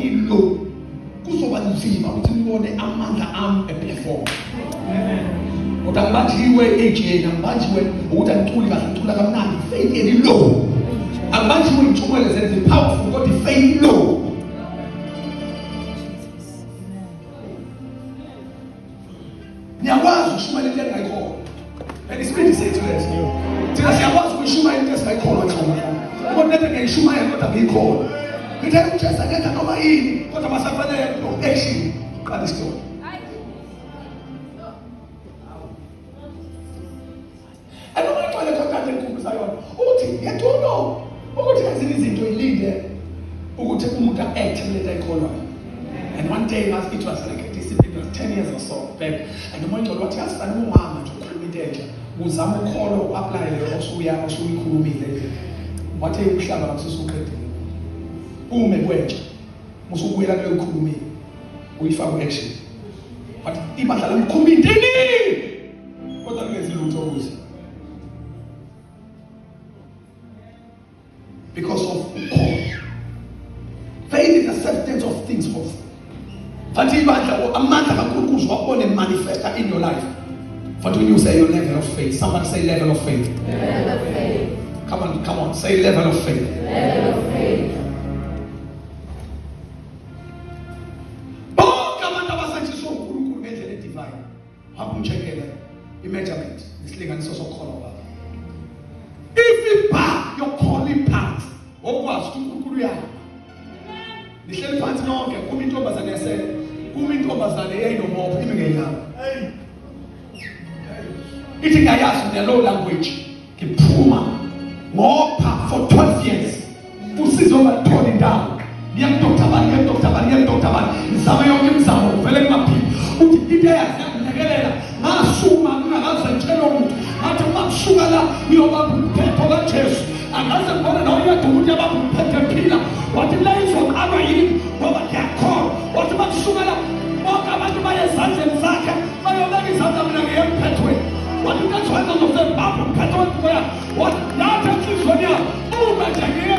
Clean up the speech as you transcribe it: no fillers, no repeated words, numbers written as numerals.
i-low, kuzoba nzima ukuthi nibone amandla ami eperform. Kodwa ngibanjiwe ejeni, angibanjiwe ukuthi angiculi kahle, ngicula kamnandi, faith yeni low. Angibanjiwe intshumayelo zenze powerful, kodwa i-faith low. Niyakwazi ukushumayela into engayikholwa. And isibindi sethu leso. Thina siyakwazi ukuyishumayela into esingayikholwa nhlobo. Kodwa nento ngiyishumayela kodwa ngiyikholwa. Ngithe uJesu akenza noma yini kodwa masafanele no action qala isitori. And uma ngicwele khona kade ngikhumbuza yona uthi you don't know ukuthi ezinye izinto ilinde ukuthi umuntu a-act kule nto ayikholwayo. And one day it was like a discipline, it was 10 years or so back. And umoya ongcwele wathi yazi fana umama nje ukhuluma into entsha. Uzama ukholo u-apply leyo osuya osuyikhulumile nje. Wathi umhlaba ngakususuqedile. Ume kwentsha. Usubuyela kuleyo ukhulumile. Uyifaka ku-action. But ibandla lami into eningi. Kodwa kungenzi lutho kuze. Because of ukholo. Faith is the substance of things hoped for. Fathi ibandla amandla kaNkulunkulu uzowabona manifesta in your life. But when you say your level of faith, somebody say level of faith. Level of faith. Come on, come on, say level of faith. Level of faith. Bonke abantu abasetshenziswa uNkulunkulu ngendlela edivine. Hamba umcheckele i-measurement isilinganiso sokukholwa kwakho. If ibar yokukholwa iphansi, okwazi ukuthi uNkulunkulu uyama. Nihleli phansi nonke, kuma intombazane yase kuma intombazane eyayinomopho imi ngenyawo. Ithi ngiyayazi mina low language. Ngiphuma ngopha for 12 years. Usizo ongalitholi indawo. Ngiya kuDr bani, ngiya kuDr bani, ngiya kuDr bani. Ngizame yonke imizamo vele ngingaphili. Uthi into eyazi yangilekelela ngasukuma ngingakaze ngitshele umuntu. Ngathi uma kusuka la ngiyobamba umphetho kaJesu. Angaze ngibone nawe uyaduma ukuthi yabamba umphetho ephila. Wathi le izoqalwa yini ngoba ngiyakholwa. Wathi uma kusuka la bonke abantu baye ezandleni zakhe bayobeka izandla mina ngiye emphethweni. Wathi into ejwayele uzosebamba umphetho wengubo yakhe. Wathi yathi enhliziyweni yakhe uma nje ngiye